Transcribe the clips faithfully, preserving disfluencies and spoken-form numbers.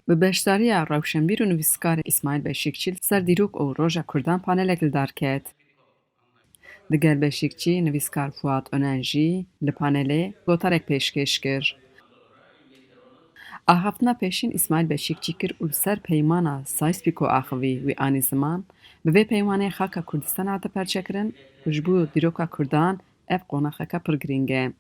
Bi beşdariya rewşenbîr û nivîskar Îsmaîl Beşîkçî li ser dîrok û roja Kurdan panelek li dar ket. Digel Beşîkçî, nivîskar Fuat Önen jî li panelê gotarek pêşkêş kir. Axaftina pêşîn Îsmaîl Beşîkçî kir û li ser peymana Sykes-Picot axivî. Wî anî ziman, bi vê peymanê xaka Kurdistan hate perçekirin û ji bo dîroka Kurdan ev qonaxeke pir girîng e.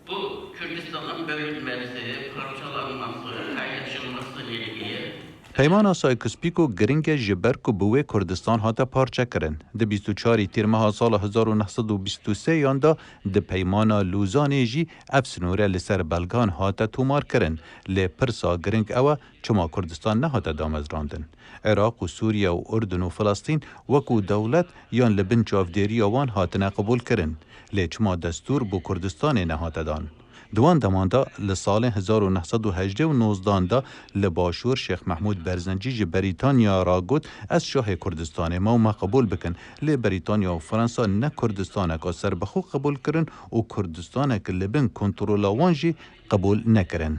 Bu Kürdistan'ın bölünmesi, parçalanması, paylaşılması nedeniyle Peymana Sykes-Picot giring e, ji ber ku bi wê Kurdistan hate parçekirin. Di bîst û çarê Tîrmeha sala hezar û neh sed û bîst û sê yan de di Peymana Lozanê jî ev sinore li ser belgan hate tomarkirin. Lê pirsa giring ew e, çima Kurdistan nehate damezrandin? Iraq û Sûriye û Urdun û Filistîn wekû dewlet yan li bin çavdêriya wan hatine qebûlkirin. Lê çima destûr bo Kurdistanê nehate dan? Di wan deman de, li salên hezar û neh sed û hejdeh û nozdan de li Başûr Şêx Mehmûd Berzencî ji Berîtanya re got, ez şahê Kurdistanê me û me qebûl bikin. Lê Berîtanya û Fransa ne Kurdistaneka serbixwe qebûl kirin û Kurdistanek li bin kontrola wan jî qebûl nekirin.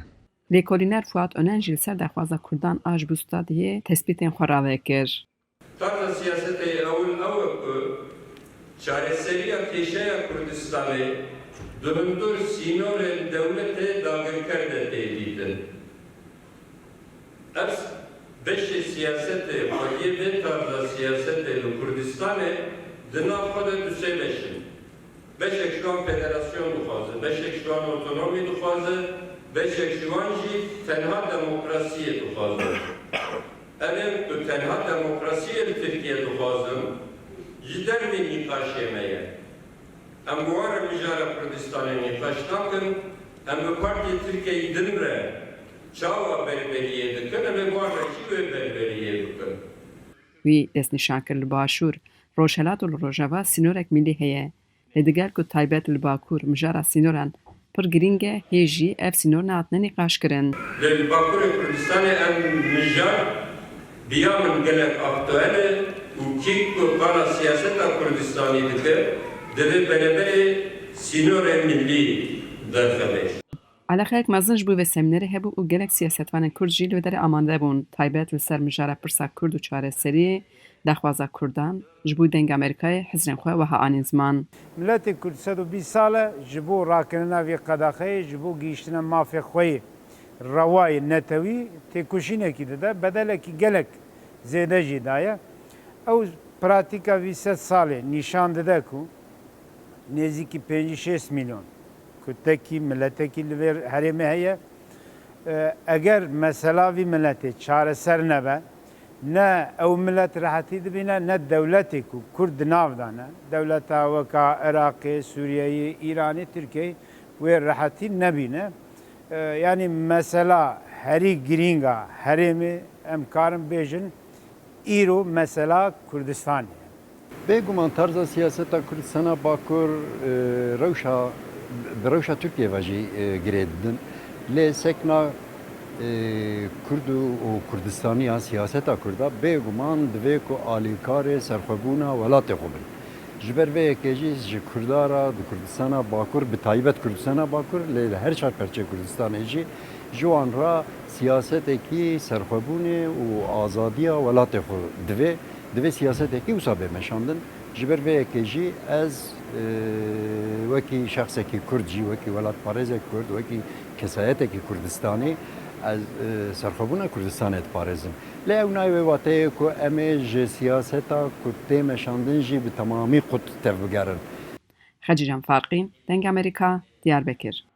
Lêkolîner Fuat Önen jî li ser daxwaza Kurdan a ji bo stadiyê tespîtên xwe rave kir. Tarza siyasetê ewil ew e ku çareseriya kêşeya Kurdistanê di hundir sînorên dewletê dagirker de tê dîtin. Ev beşê siyasetê, xwediyê vê tarza siyasetê li Kurdistanê di nav xwe de du sê beş in. Beşek ji wan federasyon dixwaze, beşek ji wan otonomî dixwaze, beşek ji wan jî tenha demokrasiyê dixwaze. Em ê ku tenha demokrasiyê li Tirkiye dixwazin, ji dervê nîqaşê me ye. Em bi wan re mijara Kurdistanê nîqaş nakin, em bi partiyê Tirkiyeyî din re çawa berberiyê dikin, em ê bi wan re jî wê berberiyê bikin. Wî destnîşan kir li Başûr, Rojhelat û li Rojava sînorek milî heye. Lê digel ku taybet li Bakur mijara sînoran pir girîng e, hê jî ev sînor nehatine nîqaşkirin. Li Bakurê Kurdistanê em mijar bi ya min gelek aktuel e û kî ku qala siyaseta Kurdistanî dike, divê bereberê sînorê milî derxeve. Eleqeyek mezin ji bo vê semînerê hebû û gelek siyasetvanên Kurd jî li wê derê amade bûn, taybet li ser mijara pirsa Kurd û çareseriyê, daxwaza Kurdan, ji bo Dengê Amerîkayê hizrên xwe wiha anîn ziman. Miletê Kurd sed û bîst sal e ji bo rakirina vî qedaxeyê, ji bo gihîştina mafê xwe yê rewayê netewî têkoşînekî dide, bedelekî gelek zêde jî daye. Ew pratîka vî sed salê nîşan dide ku nêzîkî pêncî şêst milyon Kurdekî, miletekî li vê herêmê heye. E, eger mesela vî miletê çareser nebe, ne ew milet rehetî dibîne, ne dewletê ku Kurd di nav de ne, dewleta weka Iraqê, Sûriyeyê, Îranê, Tirkiyeyê wê rehetî nebîne. E, yanî mesela herî girîng a herêmê, em karin bêjin, îro mesela Kurdistanê ye. Bêguman tarza siyaseta Kurdistana Bakur, e, rewşa, bi rewşa Tirkiye ve jî, e, girê didin. Lê sekna, e, Kurd û, û Kurdistaniya siyaseta Kurda bêguman divê ku alîkarê serxwebûna welatê xwe bin. Ji ber vê yekê jî ji Kurda re di Kurdistana Bakur, bi taybet Kurdistana Bakur, lê li her çar perçeyê Kurdistanê jî ji wan re siyasetekî serxwebûnê û azadiya welatê xwe divê, divê siyasetekî wisa bê meşandin. Ji ber vê yekê jî ez, e, wekî şexsekî Kurd jî, wekî welatparêzek Kurd, wekî kesayetekî Kurdistanî, ez, e, serxwebûna Kurdistanê diparêzim. Lê ew nayê wê wateyê ku em ê ji siyaseta ku tê meşandin jî bi temamî qut tevbigerin. Xecîcan Farqî, Dengê Amerîka, Diyarbekir.